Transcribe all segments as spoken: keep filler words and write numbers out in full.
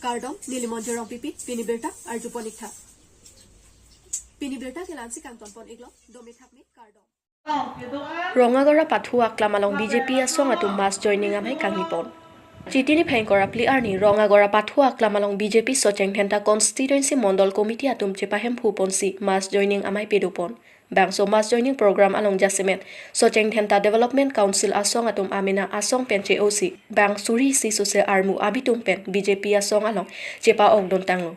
Kardom, neli Monjir Rongpipi, pini birta arjupon iktha. Pini birta ke la-ansi kangtonpon iklo, dome thakme, kardom. Rongagora Pathu Aklam along B J P asong atum mass joining amei kangnipon. Chiti niphai ingkoi ra phli arni Rongagora Pathu Aklam along B J P Socheng Dhenta Constituency Mondol Committee atum chepahemphuponsi mass joining amei pedopon. Bangso mass joining program along jasemet Socheng Dhenta Development Council asong atum amena asong pen che-osi, bang suri isi suse armu abitum pen B J P asong along chepa-okdun tanglo.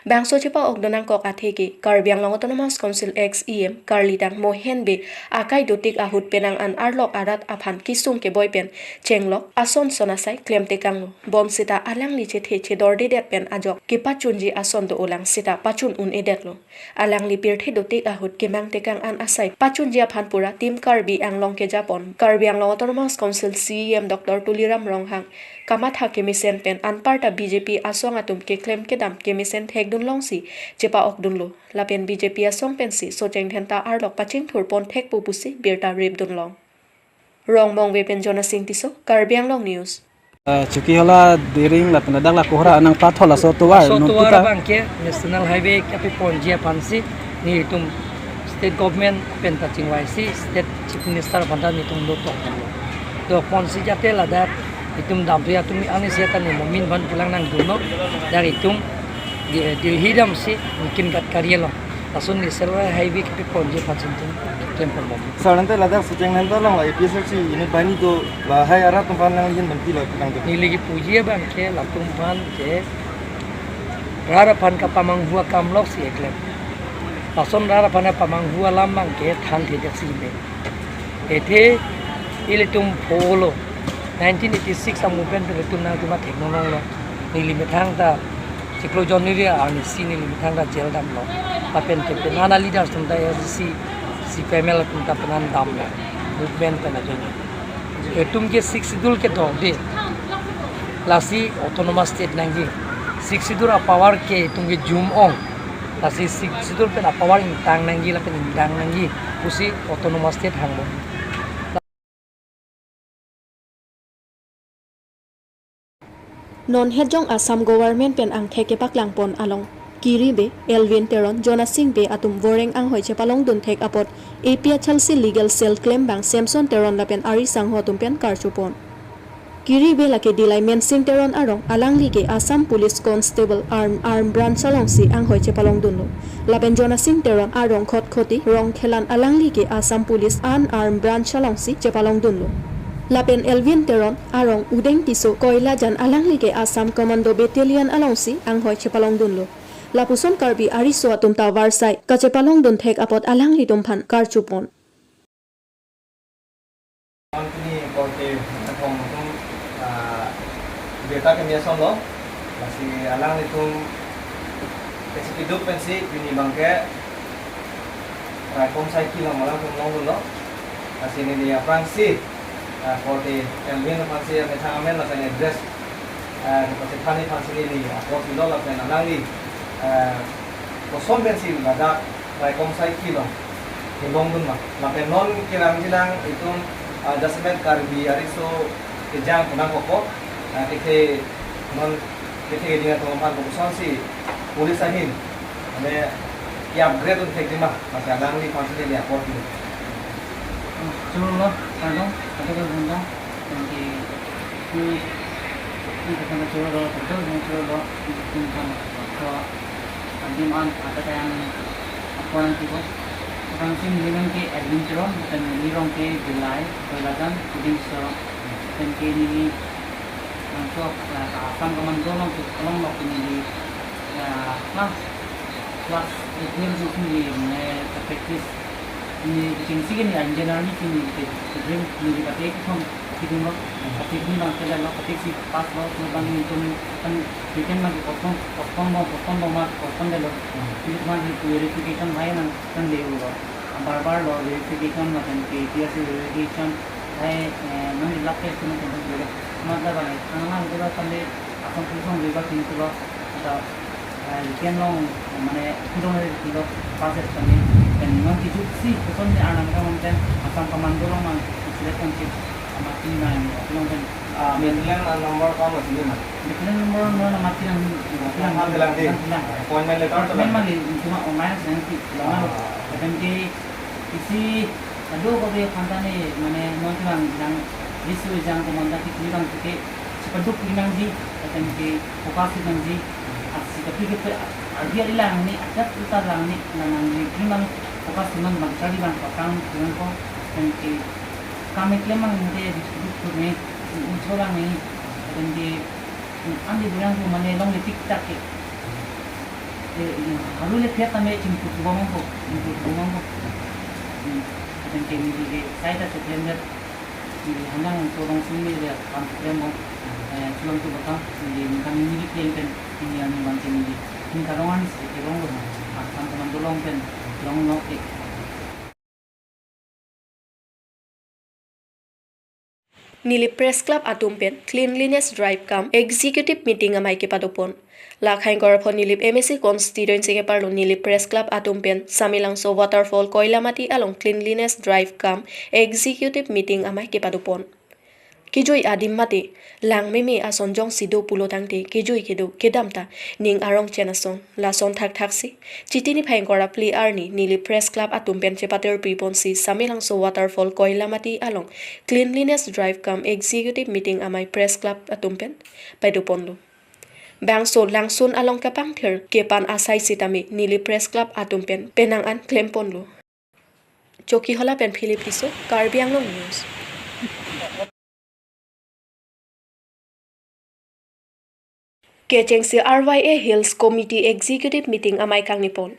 Bangso chepa-okdun nangkok atheke, Karbi Anglong Autonomous Council ex E M karlitang Mohen Bey akai dotik ahut penang an arlok arat aphan kesung keboi pen chenglok ason son asai klemtekanglo. Bonsita alangli chethe chedordedet pen ajok kepachunji ason do-olang sita pachun un-edetlo. Alangli pirthe dotik ahut kemangtekang an asai pachunji aphan pura Team Karbi Anglong kejapon Karbi Anglong Autonomous Council C E M Doctor Tuliram Ronghang kamatha kemesen pen anparta B J P asong atum keklem kedam kemesen thekdunlongsi chepa-okdunlo. Lapen B J P asong pensi Socheng Dhenta arlok pachingthurpon thekpo pusi birta ripdunlong. Rongmongve pen Jonasing Tisso, Karbi Anglong News. Eh, chuki hala diring lapen ladak la kohra anang pathol aso tovar, laso non tovar puta abang ke National Highway kapeponji aphansi nelitum State Government pen ta chingvaisi State Chief Minister aphan ta nelitum dotok. Doponsi jate ladak itum damri atum ani siata ni momin aphan kelang nangdunlo. Dak itum di, Delhi damsi Nitin Gadkari along. Lason National Highway kapeponji aphansi itum klempon bom. Sir, ante ladak Socheng Dhenta along la A P H L C unit banghini do, lahai arat atum aphan nangli ahin abang pilo nangdun? Neli kipuji abang ke latum aphan ke rat aphan kapamanghu akam loksi eklem. Lason rat aphan kapamanghu alam abang ke thanthedeksi me. Athe ilitum pholo nineteen eighty-six a-movement pen ilitum nangtum athek nonong lo. Neli methang ta chiklo January arnisi neli methang ta jail damlo. Lapen ke penang a-leaders atum ta A S D C, C P I M L atum ta penang damlo. Movement pen ajoine. Itum ke Sixth Schedule kedokde. Lasi Autonomous State nangji. Sixth Schedule a-power ke itum ke jum-ong. Lasi Sixth Schedule pen a-power ingtang nangji lapen ingdang nangji pusi Autonomous State hanglo. Non hetjong Assam Government pen angthek kepaklangpon along Kiri Bey, Elwin Teron, Jonasing Bey atum voreng anghoi chepalongdun thek apot A P H L C Legal Cell klembang Samson Teron lapen ari sangho atum pen karchupon. Kiri Bey lake Dillai Mensing Teron arong, alangli ke Assam Police Constable Arm, Arm Branch alongsi anghoi chepalongdunlo. Lapen Jonasing Teron arong Khatkhati, Rongkhelan, alangli ke Assam Police Unarmed Branch alongsi chepalongdunlo. Lapen Elwin Teron arong Udeng Tisso, Koilajan, alangli ke Assam Commando Battalion alongsi anghoi chepalongdunlo. Lapuson Karbi ariso atum ta varsai kachepalongdun thek apot alanglitum aphan karchupon. Pini korte athong atum, ah, birta keme asonlo, lasi alanglitum kachipiduk pensi pini abang ke raikom cycle along alangtum longdunlo, lasi neli aphrangsi, ah, korte Elwin aphansi amethang amen lapen address, ah, kapachethani aphansi neli apor pilo lapen alangli, ah, koson pensi ladak raikom cycle along kelongdun ma. Lapen non kelang jinang itum, ah, jasemet Karbi ariso kejang pu nangkokpo, ah, kethe non kethe keding atum aphan kosonsi police ahin mane ki-upgrade un thekji ma, mate alangliphan si neli apor pilo. Churlo, kardom, kardom, kardom. Thank you. Hmm. Ini kita churlo, betul, ini churlo, ini kan, so, andim an, ada yang, apa yang tiba. Orang sini bilang ke Elwin Teron, dan ini orang ke Dillai, Koilajan, Kuding Sorong. Dan ke ini, langsung, eh, Assam Commando langsung, langsung ini, eh, class, class eight, nine, eh, practice. Ini kechengsi ke ini engineer ni sini ke, ke dream ni ke kate kethom kidung lo, kate ni bang kela lo, kate si pass lo, so bang ni tum kan weekend bang kosong, kosong bang, kosong bang ma, kosong de lo. Ini bang ni verification hai nang kan de lo. Bar bar lo verification, lapen ke A P H L C verification hai, eh, nang ilak ke sini kan de lo. Matlab bang, ang nang de lo kan de, asam kusong de lo, sini lo. Ata, eh, weekend along, mane, kidong hari kilo passes kami, dan non kejut si, koson ni anang ka mungkin, Assam Commando along mang, selection si, ama team na yang, along kan, Ah, Bethlehem number ko mati ma? Bethlehem number no na mati lang, mati lang. Mati lang, di. Mati lang. Appointment letter. Appointment letter mati, cuma online lang si, lang. Ah. Lapen ke isi adu ko be panta ne, mane non lang yang, isi yang ko manta ke kiri bang ke, si paduk kiri nangji, lapen ke focus nangji, asi tapi ke pe, adi adi lang ni, adat utar lang ni, nang nang ni, kiri bang focus nang bang cari bang patang, kiri ko, lapen ke kami keklem nang de, di paduk ne, Inchorang ni, lapen ke, andi bilang ko mane longle tik tak ke. Eh, haru le pia kami chimput bomang ko, chimput bomang ko. Hmm, lapen ke neli ke, sai ta keklem det. Neli hanang ko rong sini le kam keklem bom. Eh, chulang tu bakam, neli ningkan neli keklem pen, neli ani bang ke neli. Ningkan rong ani si ke rong ko. Kam kam teman tolong pen, rong nok ke. Nilip Press Club atum pen cleanliness drive cum executive meeting amei kepadopon. Lakha ingkoi ra pho Nilip M A C constituency keparlo Nilip Press Club atum pen Samelangso Waterfall Koilamati along cleanliness drive cum executive meeting amei kepadopon. Kejui adim mate, langmeme ason jongsi do pulo tangte, kejui kedo, kedam ta, ning arong chen ason, lason thakthak si, Chiti niphai ingkoi ra phli arni Nilip Press Club atum pen chepatirpi ponsi Samelangso Waterfall Koilamati along cleanliness drive cum executive meeting amei Press Club atum pen padoponlo. Bangso langsun along kapangthir kepan asai sitame Nilip Press Club atum pen penang an klemponlo. Chokihola pen Philip Tisso, Karbi Anglong News. Kechengsi R Y A Hills Committee Executive Meeting amei kangnipon.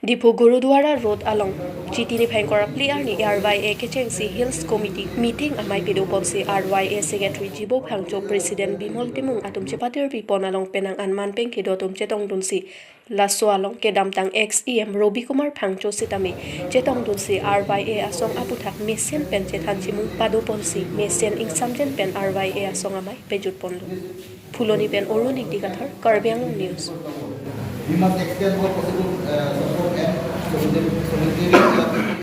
Diphu Gurudwara Road along Chiti niphai ingkoi ra phli arni R Y A kechengsi Hills Committee meeting amei padoponsi R Y A Secretary Jibo Phangcho, President Bimol Timung atum chepatirpi pon along penang an manpeng kedo atum chetongdunsi laso along kedamtang ex E M Robi Kumar Phangcho sitame chetongdunsi R Y A asong aputhak mesen pen chethan chimung padoponsi mesen ingsamjen pen R Y A asong amei pejutponlo. Phuloni pen Arun Ingti Kathar, Karbi Anglong News. We must extend all possible, uh, support and solidarity, solidarity